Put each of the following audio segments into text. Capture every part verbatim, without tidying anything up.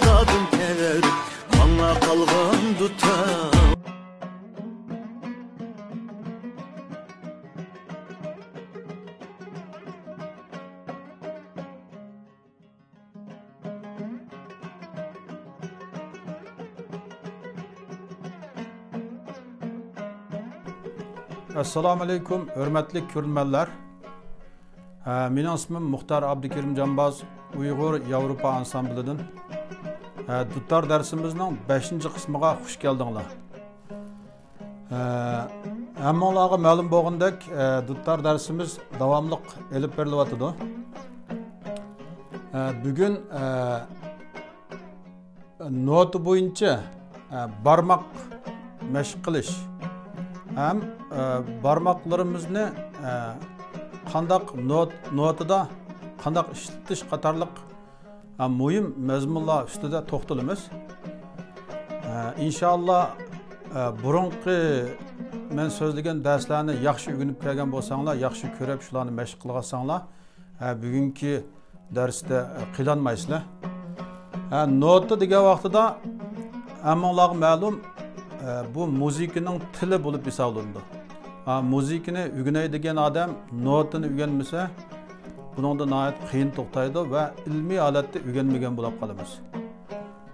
دادىم كەلدى، ماڭا قالغان دۇتار. ئەسسالامۇ ئەلەيكۇم، ھۆرمەتلىك كۆرۈرمەنلەر. ھە، مېنىڭ ئىسمىم مۇختار ئابدۇكېرىم جامباز، ئۇيغۇر ياۋروپا ئانسامبلىدىن. ھە، دۇتار دەرسىمىزنىڭ بەشىنچى قىسمىغا خۇش كەلدىڭلار. ھە، ھەممىڭلارغا مەلۇم بولغىنىدەك، ھە، دۇتار دەرسىمىز داۋاملىق ئېلىپ بېرىلىۋاتىدۇ. ھە، بۈگۈن، ھە، نوتا بويىچە، ئە، بارماق مەشىق قىلىش ھەم، ئە، بارماقلىرىمىزنى، ئە، قانداق نوت-، نوتىدا قانداق ئىشلىتىش قاتارلىق، ئە، مۇھىم مەزمۇنلار ئۈستىدە توختىلىمىز. ئە، ئىنشائاللا، ئە، بۇرۇنقى مەن سۆزلىگەن دەرسلەرنى ياخشى ئۆگىنىپ كەلگەن بولساڭلار، ياخشى كۆرۈپ شۇلارنى مەشىق قىلىۋاتساڭلار، ھە، بۈگۈنكى دەرستە، ھە، قىينالمايسىلەر. ھە، نوتا دېگەن ۋاقتىدا ھەممىڭلارغا مەلۇم، ھە، بۇ مۇزىكىنىڭ تىلى بولۇپ ھېسابلىنىدۇ. ھە، مۇزىكىنى ئۆگىنەي دېگەن ئادەم نوتىنى ئۆگەنمىسە، بۇنىڭدا ناھايىتى قىيىن توختايدۇ ۋە ئىلمىي ھالەتتە ئۆگەنمىگەن بولاپ قالىمىز.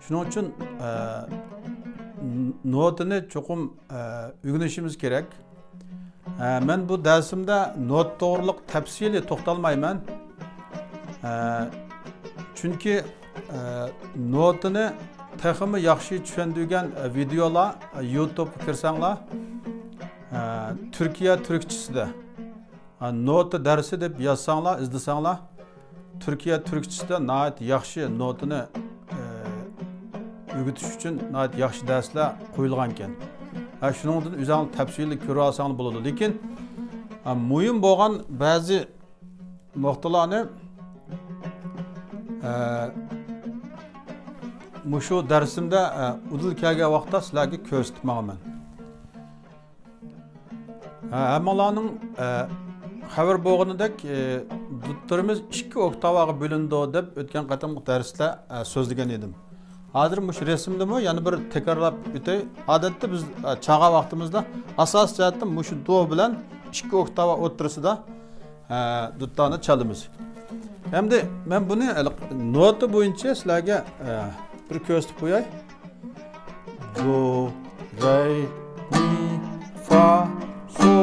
شۇنىڭ ئۈچۈن، ھە، ن-، نوتىنى چوقۇم، ھە، ئۆگىنىشىمىز كېرەك. ھە، مەن بۇ دەرسىمدە نوتا توغرۇلۇق تەپسىلىي توختالمايمەن. ھە، چۈنكى، ھە، نوتىنى تېخىمۇ ياخشى چۈشەندۈرگەن، ھە، ۋىدېئولار، ھە، يۇتۇبقا كىرسەڭلار، ھە، تۈركىيە تۈركچىسىدە، ھە، نوتا دەرسى دەپ يازساڭلار، ئىزدىسەڭلار، تۈركىيە تۈركچىسىدە ناھايىتى ياخشى نوتىنى، ئە، ئۆگىتىش ئۈچۈن ناھايىتى ياخشى دەرسلەر قويۇلغانىكەن. ھە، شۇنىڭدىن ئۆزۈڭلار تەپسىلىي كۆرۈۋالساڭلار بولىدۇ. لېكىن، ھە، مۇھىم بولغان بەزى نۇقتىلارنى، ئە، مۇشۇ دەرسىمدە، ئە، ئۇدۇل كەلگەن ۋاقىتتا سىلەرگە كۆرسىتىپ ماڭىمەن. ھە، ھەممىڭلارنىڭ، ئە، خەۋىرى بولغىنىدەك، ئە، دۇتلىرىمىز ئىككى ئوكتاۋاغا بۆلۈنىدۇ دەپ ئۆتكەن قېتىمقى دەرستە، ئە، سۆزلىگەن ئىدىم. ھازىر مۇشۇ رەسىمدىمۇ يەنە بىر تەكرارلاپ ئۆتەي. ئادەتتە بىز، ئە، چالغان ۋاقتىمىزدا ئاساسىي جەھەتتىن مۇشۇ دو بىلەن ئىككى ئوكتاۋا ئوتتۇرىسىدا، ئە، دۇتانى چالىمىز. ئەمدى مەن بۇنى ھېلىقى نوتا بويىچە سىلەرگە، ئە، بىر كۆرسىتىپ قوياي. دو، رەي، مى، فا، سو،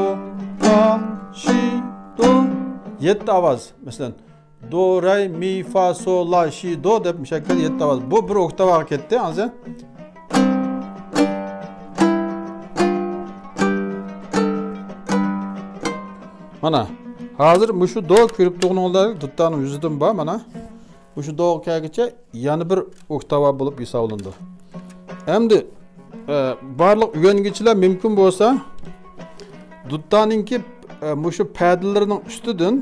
لا، شى، دو. يەتتە ئاۋاز. مەسىلەن، دو، رەي، مى، فا، سو، لا، شى، دو دەپ مۇشەككىل يەتتە ئاۋاز. بۇ بىر ئوكتاۋاغا كەتتى، ھازىر. مانا، ھازىر مۇشۇ دو كۆرۈپ تۇرغىنىڭىزدەك دۇتانىڭ يۈزىدىن بار، مانا. مۇشۇ دوغا كەلگۈچە يەنە بىر ئوكتاۋا بولۇپ ھېسابلىنىدۇ. ئەمدى، ئە، بارلىق ئۆگەنگۈچىلەر مۇمكىن بولسا، دۇتانىڭكى، ئە، مۇشۇ پەدىلىرىنىڭ ئۈستىدىن،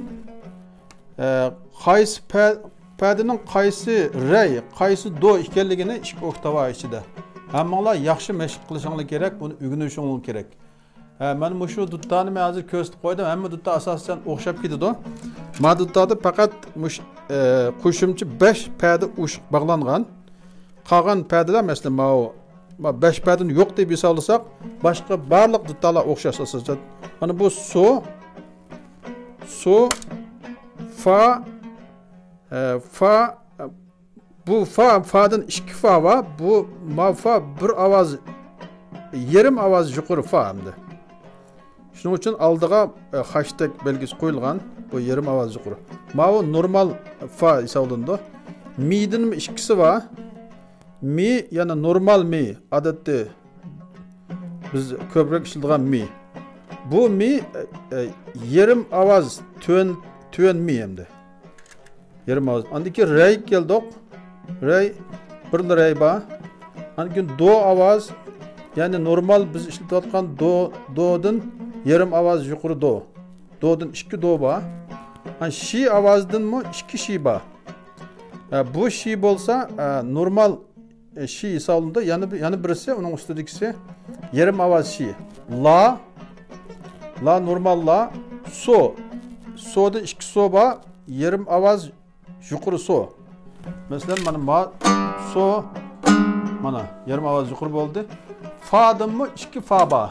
ئە، قايسى پە-، پەدىنىڭ قايسى رەي، قايسى دو ئىكەنلىكىنى ئىككى ئوكتاۋا ئىچىدە. ھەممىڭلار ياخشى مەشىق قىلىشىڭلار كېرەك، بۇنى ئۆگىنىشىڭلار كېرەك. ھە، مانا مۇشۇ دۇتانى مەن ھازىر كۆرسىتىپ قويدۇم. ھەممە دۇتا ئاساسەن ئوخشاپ كېتىدۇ. ما دۇتادا پەقەت مۇش-، ئە، قوشۇمچە بەش پەدە ئوشۇق باغلانغان. قالغان پەدىلەر، مەسىلەن، ماۋۇ، ما بەش پەدىنى يوق دەپ ھېسابلىساق، باشقا بارلىق دۇتالار ئوخشاش ئاساسەن. مانا بۇ سو، سو، فا، ئە، فا، بۇ فا، فادىن ئىككى فا بار. بۇ ما فا بىر ئاۋاز، يېرىم ئاۋاز يۇقىرى فا ئەمدى. شۇنىڭ ئۈچۈن ئالدىغا، ئە، خاشتەك بەلگىسى قويۇلغان. بۇ يېرىم ئاۋاز يۇقىرى. ماۋۇ نورمال فا ھېسابلىنىدۇ. مىدىنمۇ ئىككىسى بار. مى، يەنى نورمال مى، ئادەتتە بىز كۆپرەك ئىشلىتىدىغان مى. بۇ مى، ئە، ئە، يېرىم ئاۋاز تۆۋەن، تۆۋەن مى ئەمدى. يېرىم ئاۋاز. ئاندىن كېيىن رەيگە كەلدۇق. رەي، بىرلا رەي بار. ئاندىن كېيىن دو ئاۋاز، يەنى نورمال بىز ئىشلىتىۋاتقان دو، دودىن يېرىم ئاۋاز يۇقىرى دو. دودىن ئىككى دو بار. ھە، شى ئاۋازدىنمۇ ئىككى شى بار. ھە، بۇ شى بولسا، ھە، نورمال، ئە، شى ھېسابلىنىدۇ. يەنە بىر، يەنە بىرسى، ئۇنىڭ ئۈستىدىكىسى يېرىم ئاۋاز شى. لا، لا نورمال لا، سو. سودا ئىككى سو بار، يېرىم ئاۋاز يۇقىرى سو. مەسىلەن، مانا ما، سو، مانا، يېرىم ئاۋاز يۇقىرى بولدى. فادىنمۇ ئىككى فا بار.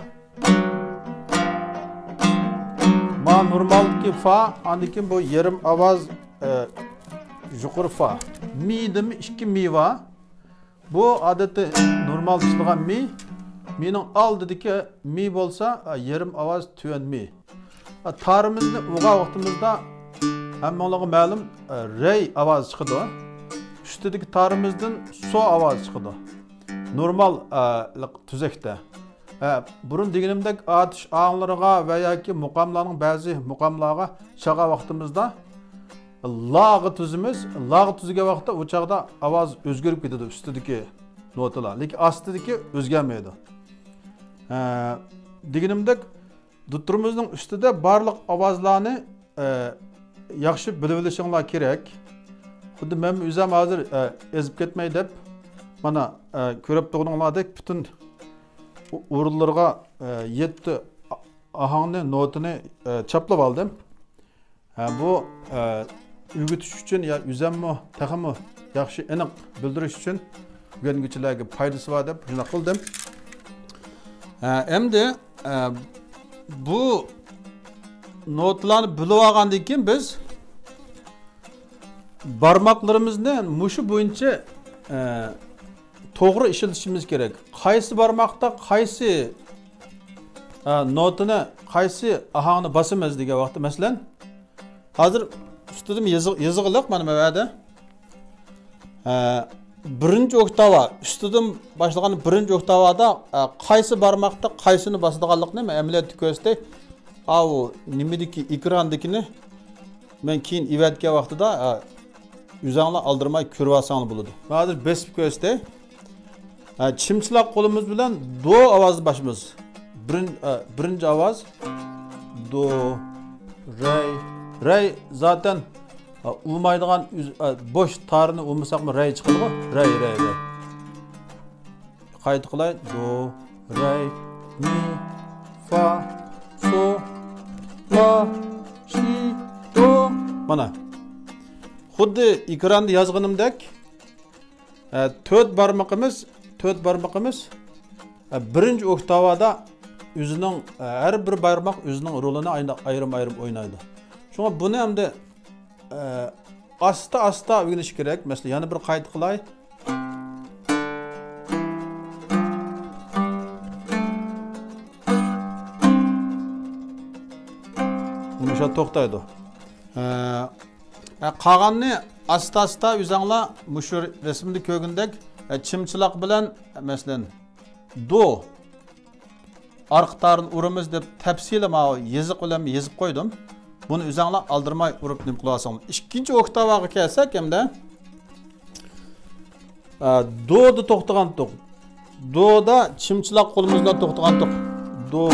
ما نورمالدىكى فا، ئاندىن كېيىن بۇ يېرىم ئاۋاز، ئە، يۇقىرى فا. مىدىنمۇ ئىككى مى بار. بۇ ئادەتتە نورمال چىقىدىغان مى. مىنىڭ ئالدىدىكى مى بولسا، ئە، يېرىم ئاۋاز تۆۋەن مى. ئە، تارىمىزنى ئۇرغان ۋاقتىمىزدا ھەممىڭلارغا مەلۇم، ئە، رەي ئاۋازى چىقىدۇ. ئۈستىدىكى تارىمىزدىن سو ئاۋازى چىقىدۇ. نورمال، ئە، لىق تۈزەكتە. ھە، بۇرۇن دېگىنىمدەك ئاتۇش ئاھاڭلىرىغا ۋە ياكى مۇقاملارنىڭ بەزى مۇقاملارغا چالغان ۋاقتىمىزدا لاغا تۈزىمىز. لاغا تۈزگەن ۋاقىتتا ئۇ چاغدا ئاۋاز ئۆزگىرىپ كېتىدۇ، ئۈستىدىكى نوتىلار. لېكىن ئاستىدىكى ئۆزگەرمەيدۇ. ھە، دېگىنىمدەك، دۇتتۇرىمىزنىڭ ئۈستىدە بارلىق ئاۋازلارنى، ئە، ياخشى بىلىۋېلىشىڭلار كېرەك. خۇددى مەن ئۆزۈم ھازىر، ئە، ئېزىپ كەتمەي دەپ، مانا، ئە، كۆرۈپ تۇرغىنىڭلاردەك پۈتۈن ئو-، ئورۇنلىرىغا، ئە، يەتتە ئا-، ئاھاڭنى، نوتىنى، ئە، چاپلاپ ئالدىم. ھە، بۇ، ئە، ئۆگىتىش ئۈچۈن يا ئۆزۈممۇ تېخىمۇ ياخشى ئېنىق بىلدۈرۈش ئۈچۈن ئۆگەنگۈچىلەرگە پايدىسى بار دەپ شۇنداق قىلدىم. ھە، ئەمدى، ئە، بۇ نوتىلارنى بىلىپ ئالغاندىن كېيىن بىز بارماقلىرىمىزنى مۇشۇ بويىچە، ئە، توغرا ئىشلىتىشىمىز كېرەك. قايسى بارماقتا قايسى، ئە، نوتىنى، قايسى ئاھاڭنى باسىمىز دېگەن ۋاقىتتا، مەسىلەن، ھازىر ئۈستىدىن يېزىغ-، يېزىغىلىق مانا بۇ يەردە. ئە، بىرىنچى ئوكتاۋا، ئۈستىدىن باشلىغان بىرىنچى ئوكتاۋادا، ئە، قايسى بارماقتا قايسىنى باسىدىغانلىقىنى مەن ئەمەلىيەتتە كۆرسىتەي. ئاۋۇ نېمىدىكى، ئېكراندىكىنى مەن كېيىن ئېۋەتكەن ۋاقتىدا، ئە، ئۆزۈڭلار ئالدىرىماي كۆرۈۋالساڭلار بولىدۇ. مەن ھازىر بېسىپ كۆرسىتەي. ھە، چىمچىلاق قولىمىز بىلەن دو ئاۋازنى باسىمىز. بىرىن-، ئە، بىرىنچى ئاۋاز دو، رەي. رەي زاتەن، ئە، ئۇرمايدىغان ئۈز-، ئە، بوش تارنى ئۇرمىساقمۇ رەي چىقىدىغۇ. رەي، رەي، رەي. قايتا قىلاي. دو، رەي، مى، فا، سو، لا، شى، دو. مانا. خۇددى ئېكراندا يازغىنىمدەك، ئە، تۆت بارمىقىمىز، تۆت بارمىقىمىز، ئە، بىرىنچى ئوكتاۋادا ئۆزىنىڭ، ئە، ھەر بىر بارماق ئۆزىنىڭ رولىنى ئاينا-، ئايرىم-ئايرىم ئوينايدۇ. شۇڭا بۇنى ئەمدى، ئە، ئاستا-ئاستا ئۆگىنىش كېرەك. مەسىلەن، يەنە بىر قايتا قىلاي. مۇشۇ توختايدۇ. ئە، ھە، قالغاننى ئاستا-ئاستا ئۆزۈڭلار مۇشۇ رەسىمدە كۆرگەندەك، ھە، چىمچىلاق بىلەن، مەسىلەن، دو ئارقا تارىنى ئۇرىمىز دەپ تەپسىلىي ماۋۇ يېزىق بىلەن يېزىپ قويدۇم. بۇنى ئۆزۈڭلار ئالدىرىماي ئۇرۇپ نېمە قىلىۋالساڭلار. ئىككىنچى ئوكتاۋاغا كەلسەك ئەمدى، ئە، دودا توختىغانتۇق. دودا چىمچىلاق قولىمىز بىلەن توختىغانتۇق. دو.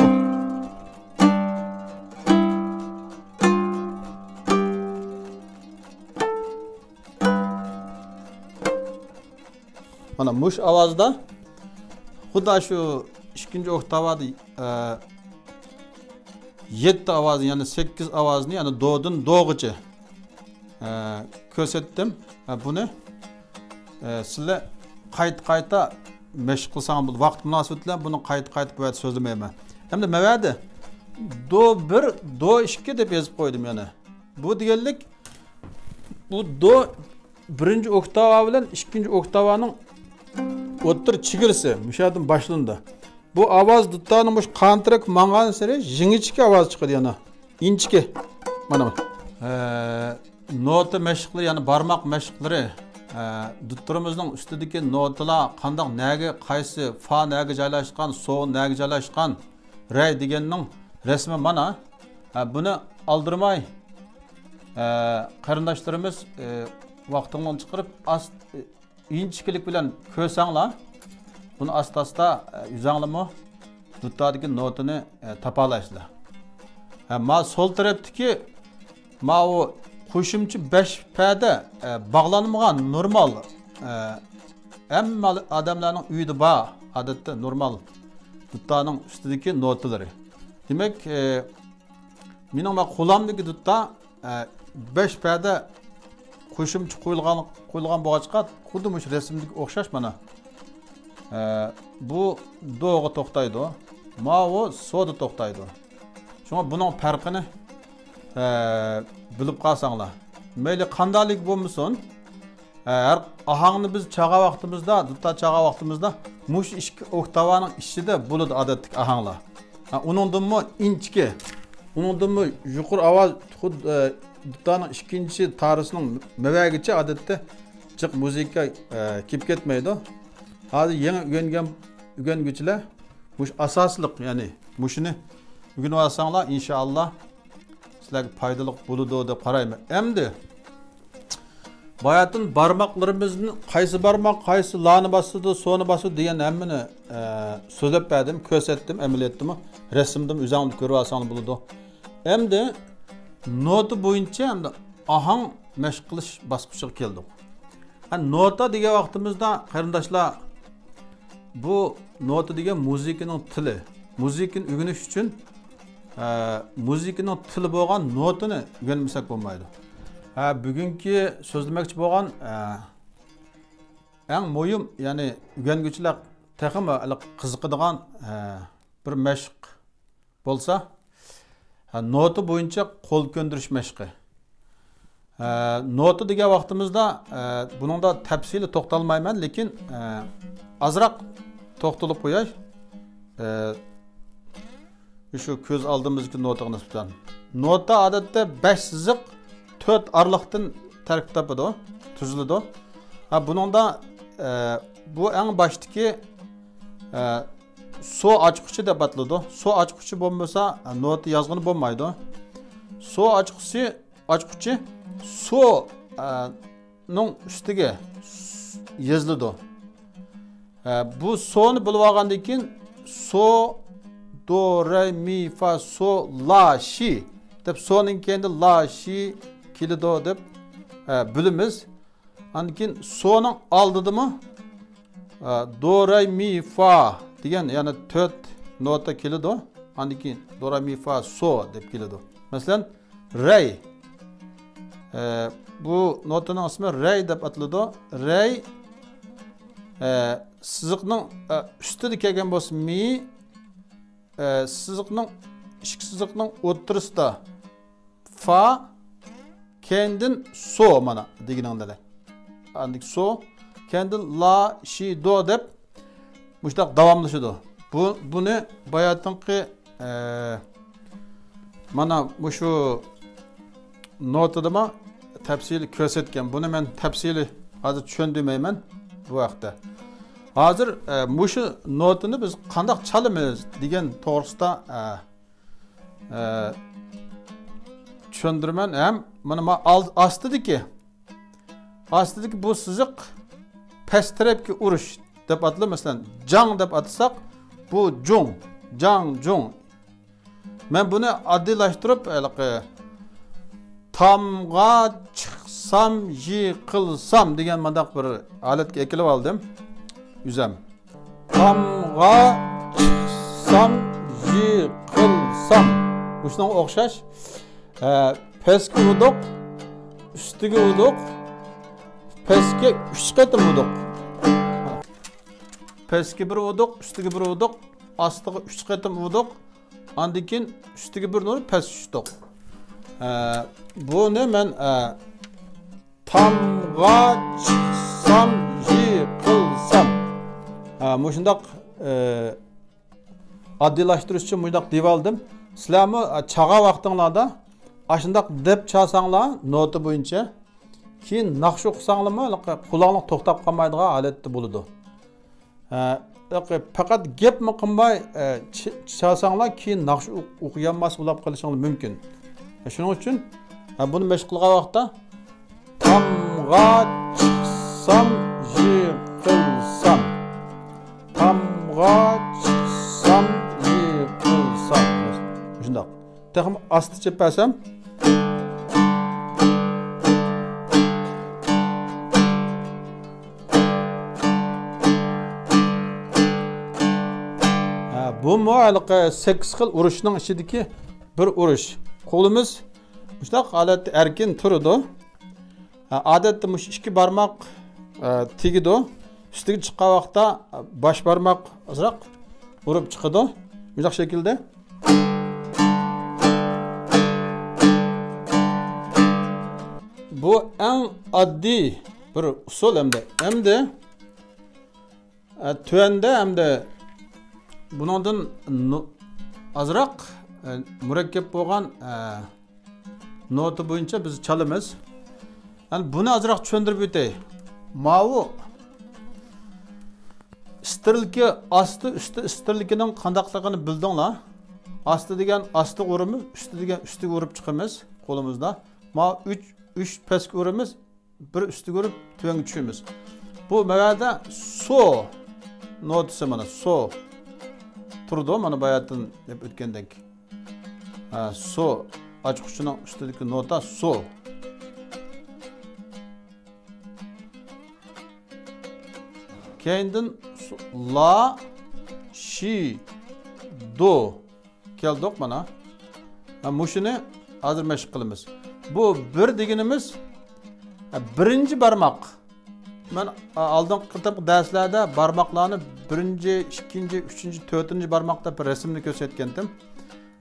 مانا مۇشۇ ئاۋازدا خۇددى شۇ ئىككىنچى ئوكتاۋادا، ئە، يەتتە ئاۋازنى، يەنى سەككىز ئاۋازنى، يەنى دودىن دوغىچە، ئە، كۆرسەتتىم. ئە، بۇنى، ئە، سىلەر قايتا-قايتا مەشىق قىلساڭلار بولىدۇ. ۋاقىت مۇناسىۋىتى بىلەن بۇنى قايتا-قايتا بۇ يەردە سۆزلىمەيمەن. ئەمدى مەۋەدە دو بىر، دو ئىككى دەپ يېزىپ قويدۇم يەنە. بۇ دېگەنلىك، بۇ دو بىرىنچى ئوكتاۋا بىلەن ئىككىنچى ئوكتاۋانىڭ ئوتتۇرا چېگرىسى مۇشۇ يەردىن باشلىنىدۇ. بۇ ئاۋاز دۇتارنىڭ مۇشۇ قانتىرەك ماڭغانسېرى يېڭىچىكى ئاۋاز چىقىدۇ يەنە. ئىنچىكە. مانا. ھە، نوتا مەشىقلىرى، يەنى بارماق مەشىقلىرى. ھە، دۇتتۇرىمىزنىڭ ئۈستىدىكى نوتىلار قانداق، نەگە، قايسى، فا نەگە جايلاشقان، سو نەگە جايلاشقان، رەي دېگەننىڭ رەسىمى مانا. ھە، بۇنى ئالدىرىماي، ھە، قېرىنداشلىرىمىز، ھە، ۋاقتىڭلارنى چىقىرىپ ئاست-، ئىنچىكىلىك بىلەن كۆرسەڭلار، بۇنى ئاستا-ئاستا، ئە، ئۆزەڭلارمۇ دۇتادىكى نوتىنى، ئە، تاپالايسىلەر. ھە، ما سول تەرەپتىكى ماۋۇ قوشۇمچە بەش پەدە، ئە، باغلانمىغان نورمال، ئە، ھەممە ئادەملەرنىڭ ئۆيىدە بار، ئادەتتە نورمال دۇتانىڭ ئۈستىدىكى نوتىلىرى. دېمەك، ئە، مېنىڭ ما قولامدىكى دۇتا ئە، بەش پەدە قوشۇمچە قويۇلغان، قويۇلغان بولغاچقا، خۇددى مۇشۇ رەسىمدىكى ئوخشاش مانا. ئە، بۇ دوغا توختايدۇ، ماۋۇ سودا توختايدۇ. شۇڭا بۇنىڭ پەرقىنى، ئە، بىلىپ قالساڭلار. مەيلى قانداقلىك بولمىسۇن، ئە، ھەر ئاھاڭنى بىز چالغان ۋاقتىمىزدا، دۇتار چالغان ۋاقتىمىزدا مۇشۇ ئىككى ئوكتاۋانىڭ ئىچىدە بولىدۇ ئادەتتىكى ئاھاڭلار. ئە، ئۇنىڭدىنمۇ ئىنچىكە، ئۇنىڭدىنمۇ يۇقىرى ئاۋاز، خۇد، ئە، دۇتارنىڭ ئىككىنچى تارىسىنىڭ مەۋەگىچە ئادەتتە جىق مۇزىكا، ئە، كېلىپ كەتمەيدۇ. ھازىر يېڭى ئۆگەنگەن، ئۆگەنگۈچىلەر مۇشۇ ئاساسلىق، يەنى مۇشۇنى ئۆگىنىۋالساڭلار، ئىنشائاللا سىلەرگە پايدىلىق بولىدۇ دەپ قارايمەن. ئەمدى باياتىن بارماقلىرىمىزنى قايسى بارماق قايسى لانى باسىدۇ، سونى باسىدۇ دېگەن ھەممىنى، ئە، سۆزلەپ بەردىم، كۆرسەتتىم، ئەمەلىيەتتىمۇ، رەسىمدىمۇ ئۆزۈڭلار كۆرۈۋالساڭلار بولىدۇ. ئەمدى نوتا بويىچە ئەمدى ئاھاڭ مەشىق قىلىش باسقۇچىغا كەلدۇق. ھە، نوتا دېگەن ۋاقتىمىزدا، قېرىنداشلار، بۇ نوتا دېگەن مۇزىكىنىڭ تىلى. مۇزىكىنى ئۆگىنىش ئۈچۈن، ئە، مۇزىكىنىڭ تىلى بولغان نوتىنى ئۆگەنمىسەك بولمايدۇ. ھە، بۈگۈنكى سۆزلىمەكچى بولغان، ئە، ئەڭ مۇھىم، يەنى ئۆگەنگۈچىلەر تېخىمۇ قىزىقىدىغان، ئە، بىر مەشىق بولسا، ھە، نوتا بويىچە قول كۆندۈرۈش مەشقى. ھە، نوتا دېگەن ۋاقتىمىزدا، ھە، بۇنىڭدا تەپسىلىي توختالمايمەن، لېكىن، ھە، ئازراق توختىلىپ قوياي. ھە، شۇ كۆز ئالدىمىزدىكى نوتىغا نىسبەتەن. نوتا ئادەتتە بەش سىزىق، تۆت ئارىلىقتىن تەركىب تاپىدۇ، تۈزۈلىدۇ. ھە، بۇنىڭدا، ھە، بۇ ئەڭ باشتىكى، ھە، سو ئاچقۇچى دەپ ئاتىلىدۇ. سو ئاچقۇچى بولمىسا، نوتا يازغىلى بولمايدۇ. سو ئاچقۇچى، ئاچقۇچى سو، ئە، نىڭ ئۈستىگە يېزىلىدۇ. ئە، بۇ سونى بىلىپ ئالغاندىن كېيىن سو، دو، رە، مى، فا، سو، لا، شى دەپ سونىڭ كەينىدە لا، شى كېلىدۇ دەپ، ئە، بىلىمىز. ئاندىن كېيىن سونىڭ ئالدىدىمۇ، ئە، دو، رە، مى، فا دېگەن يەنە تۆت نوتا كېلىدۇ. ئاندىن كېيىن دو، رە، مى، فا، سو دەپ كېلىدۇ. مەسىلەن، رەي. ئە، بۇ نوتىنىڭ ئىسمى رەي دەپ ئاتىلىدۇ. رەي، ئە، سىزىقنىڭ، ئە، ئۈستىدە كەلگەن بولسا مى، ئە، سىزىقنىڭ، ئىككى سىزىقنىڭ ئوتتۇرىسىدا فا، كەينىدىن سو مانا دېگىنىڭدەك. ئاندىن سو، كەينىدىن لا، شى، دو دەپ مۇشۇنداق داۋاملىشىدۇ. بۇ، بۇنى باياتىنقى، ئە، مانا مۇشۇ نوتىدىمۇ تەپسىلىي كۆرسەتكەن. بۇنى مەن تەپسىلىي ھازىر چۈشەندۈرمەيمەن بۇ ھەقتە. ھازىر، ئە، مۇشۇ نوتىنى بىز قانداق چالىمىز دېگەن توغرىسىدا، ئە، ئە، چۈشەندۈرىمەن ھەم مانا ما ئال-، ئاستىدىكى، ئاستىدىكى بۇ سىزىق پەس تەرەپكە ئۇرۇش دەپ ئاتىلىدۇ. مەسىلەن، جاڭ دەپ ئاتىساق، بۇ جۇڭ، جاڭ، جۇڭ. مەن بۇنى ئاددىيلاشتۇرۇپ، ھېلىقى تامغا چىقسام، يىقىلسام دېگەن مۇنداق بىر ھالەتكە ئەكېلىپ ئالدىم ئۆزەم. تامغا چىقسام، يىقىلسام. مۇشۇنىڭغا ئوخشاش. ھە، پەسكە ئۇردۇق، ئۈستىگە ئۇردۇق، پەسكە ئۈچ قېتىم ئۇردۇق. پەسكە بىر ئۇردۇق، ئۈستىگە بىر ئۇردۇق، ئاستىغا ئۈچ قېتىم ئۇردۇق. ئاندىن كېيىن ئۈستىگە بىر ئۇرۇپ پەس چۈشتۇق. ھە، بۇنى مەن، ھە، تامغا چىقسام، يىقىلسام. ھە، مۇشۇنداق، ئە، ئاددىيلاشتۇرۇش ئۈچۈن مۇشۇنداق دېيىۋالدىم. سىلەرمۇ، ئە، چالغان ۋاقتىڭلاردا ئاشۇنداق دەپ چالساڭلار نوتا بويىچە، كېيىن ناخشا ئوقۇساڭلارمۇ قۇلاقلىق توختاپ قالمايدىغان ھالەتتە بولىدۇ. ئە، پەقەت گەپمۇ قىلماي، ئە، چ-، چالساڭلار كېيىن ناخشا ئوق-، ئوقۇيالماس بولاپ قېلىشىڭلار مۇمكىن. ئە، شۇنىڭ ئۈچۈن، ئە، بۇنى مەشىق قىلغان ۋاقىتتا تامغا چىقسام، يىقىلسام. تامغا چىقسام، يىقىلسام. مۇشۇنداق. تېخىمۇ ئاستا چېلىپ بەرسەم. ھە، بۇمۇ ھېلىقى سەككىز خىل ئۇرۇشنىڭ ئىچىدىكى بىر ئۇرۇش. قولىمىز مۇشۇنداق ھالەتتە ئەركىن تۇرىدۇ. ھە، ئادەتتە مۇشۇ ئىككى بارماق، ئە، تېگىدۇ. ئۈستىگە چىققان ۋاقىتتا باش بارماق ئازراق ئۇرۇپ چىقىدۇ. مۇشۇنداق شەكىلدە. بۇ ئەڭ ئاددىي بىر ئۇسۇل ئەمدى. ئەمدى، ئە، تۆۋەندە ئەمدى بۇنىڭدىن نو-، ئازراق، ئە، مۇرەككەپ بولغان، ئە، نوتا بويىچە بىز چالىمىز. يەنى بۇنى ئازراق چۈشەندۈرۈپ ئۆتەي. ماۋۇ ئىستىرلىكى ئاستى، ئۈستى ئىستىرلىكىنىڭ قانداقلىقىنى بىلدىڭلار. ئاستى دېگەن ئاستىغا ئۇرىمىز، ئۈستى دېگەن ئۈستىگە ئۇرۇپ چىقىمىز قولىمىزدا. ماۋۇ ئۈچ، ئۈچ پەسكە ئۇرىمىز، بىر ئۈستىگە ئۇرۇپ تۆۋەنگە چۈشىمىز. بۇ مەۋەدە سو نوتىسى، مانا سو تۇرىدۇ، مانا باياتىن دەپ ئۆتكەندەك. ھە، سو ئاچقۇچىنىڭ ئۈستىدىكى نوتا سو. كەينىدىن سو-، لا، شى، دو كەلدۇق مانا. ھە، مۇشۇنى ھازىر مەشىق قىلىمىز. بۇ بىر دېگىنىمىز، ھە، بىرىنچى بارماق. مەن، ئا، ئالدىنقى قېتىمقى دەرسلەردە بارماقلارنى بىرىنچى، ئىككىنچى، ئۈچىنچى، تۆتىنچى بارماق دەپ رەسىمنى كۆرسەتكەنتىم.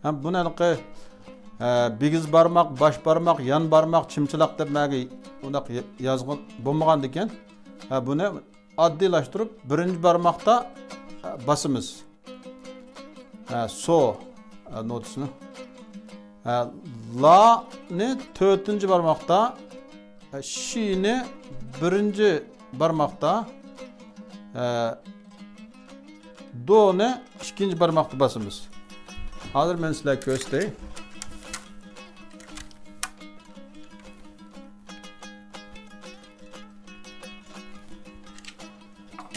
ھەم بۇنى ھېلىقى، ئە، بىگىز بارماق، باش بارماق، يان بارماق، چىمچىلاق دەپ مەگە ئۇنداق ي-، يازغان بولمىغاندىكىن. ھە، بۇنى ئاددىيلاشتۇرۇپ بىرىنچى بارماقتا، ئە، باسىمىز. ھە، سو، ئە، نوتىسىنى. ھە، لانى تۆتىنچى بارماقتا، ھە، شىنى بىرىنچى بارماقتا، ھە، دونى ئىككىنچى بارماقتا باسىمىز. ھازىر مەن سىلەرگە كۆرسىتەي.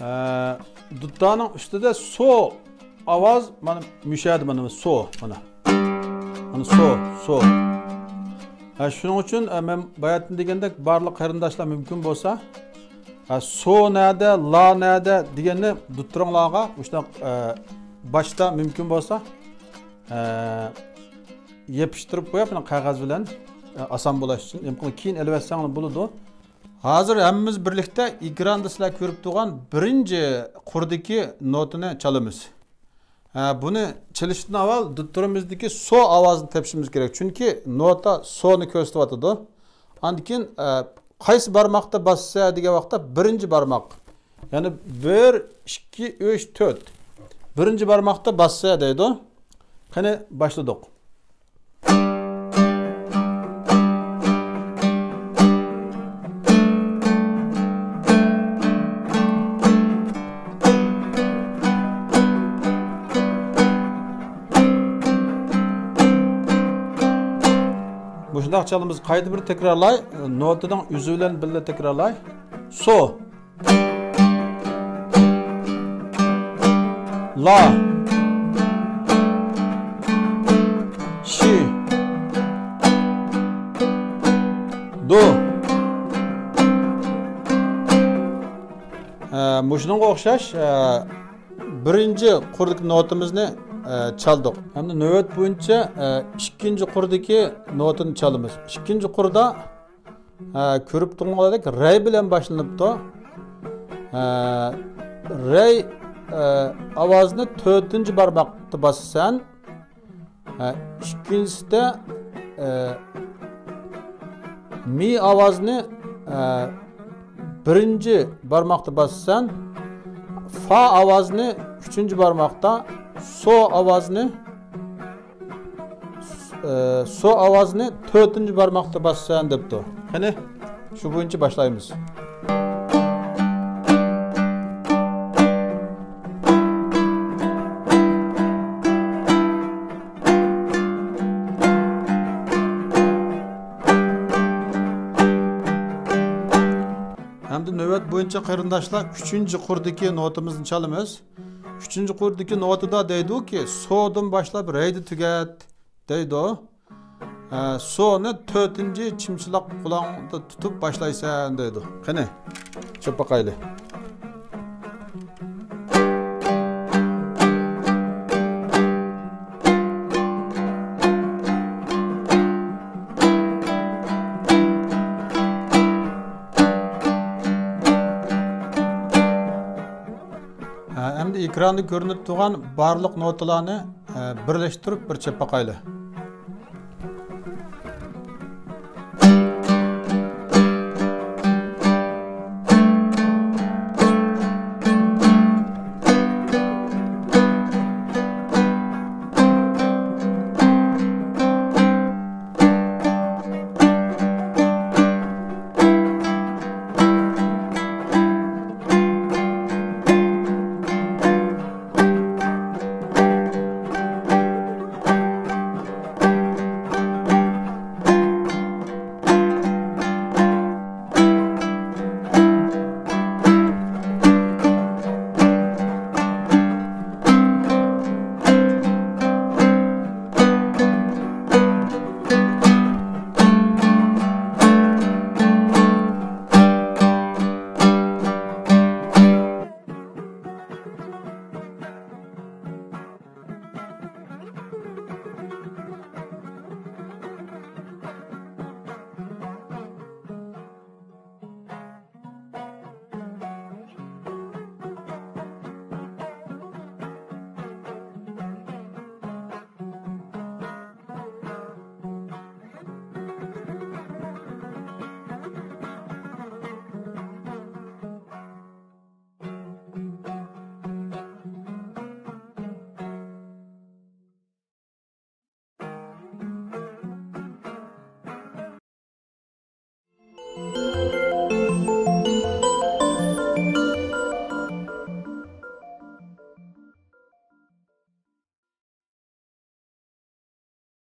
ئە، دۇتارنىڭ ئۈستىدە سو ئاۋاز، مانا مۇشۇ يەردە مانا سو، مانا. مانا سو، سو. ھە، شۇنىڭ ئۈچۈن، ئە، مەن باياتىن دېگەندەك بارلىق قېرىنداشلار مۇمكىن بولسا، ئە، سو نەدە، لا نەدە دېگەننى دۇتتۇرۇڭلارغا مۇشۇنداق، ئە، باشتا مۇمكىن بولسا، ئە، يېپىشتۇرۇپ قويۇپ، مانا قەغەز بىلەن، ئە، ئاسان بولۇش ئۈچۈن. كېيىن ئېلىۋەتسەڭلار بولىدۇ. ھازىر ھەممىمىز بىرلىكتە ئېكراندا سىلەر كۆرۈپ تۇرغان بىرىنچى قۇردىكى نوتىنى چالىمىز. ھە، بۇنى چېلىشتىن ئاۋۋال دۇتتۇرىمىزدىكى سو ئاۋازىنى تېپىشىمىز كېرەك. چۈنكى نوتا سونى كۆرسىتىۋاتىدۇ. ئاندىن كېيىن، ئە، قايسى بارماقتا باسسا دېگەن ۋاقىتتا بىرىنچى بارماق. يەنى بىر، ئىككى، ئۈچ، تۆت. بىرىنچى بارماقتا باسسا دەيدۇ. قېنى، باشلىدۇق. مۇشۇنداق چالىمىز. قايتا بىر تەكرارلاي. نوتىنىڭ ئۆزى بىلەن بىللە تەكرارلاي. سو. لا. شى. دو. ئە، مۇشۇنىڭغا ئوخشاش، ئە، بىرىنچى قۇردىكى نوتىمىزنى، ئە، چالدۇق. ئەمدى نۆۋەت بويىچە، ئە، ئىككىنچى قۇردىكى نوتىنى چالىمىز. ئىككىنچى قۇردا ھە، كۆرۈپ تۇرغىنىڭلاردەك رەي بىلەن باشلىنىپتۇ. ھە، رەي، ئە، ئاۋازىنى تۆتىنچى بارماقتا باسىسەن. ھە، ئىككىنچىسىدە، ئە، مى ئاۋازىنى، ئە، بىرىنچى بارماقتا باسىسەن. فا ئاۋازىنى ئۈچىنچى بارماقتا، سو ئاۋازىنى ئى، سو ئاۋازىنى تۆتىنچى بارماقتا باسىسەن دەپتۇ. قېنى، شۇ بويىچە باشلايمىز. ئەمدى نۆۋەت بويىچە قېرىنداشلار ئۈچىنچى قۇردىكى نوتىمىزنى چالىمىز. ئۈچىنچى قۇردىكى نوتىدا دەيدۇكى، سودىن باشلاپ رەيدە تۈگەت دەيدۇ. ئە، سونى تۆتىنچى چىمچىلاق قۇلاقتا تۇتۇپ باشلايسەن دەيدۇ. قېنى، چېلىپ باقايلى. ئەمدى ئېكراندا كۆرۈنۈپ تۇرغان بارلىق نوتىلارنى، ئە، بىرلەشتۈرۈپ بىر چېلىپ باقايلى.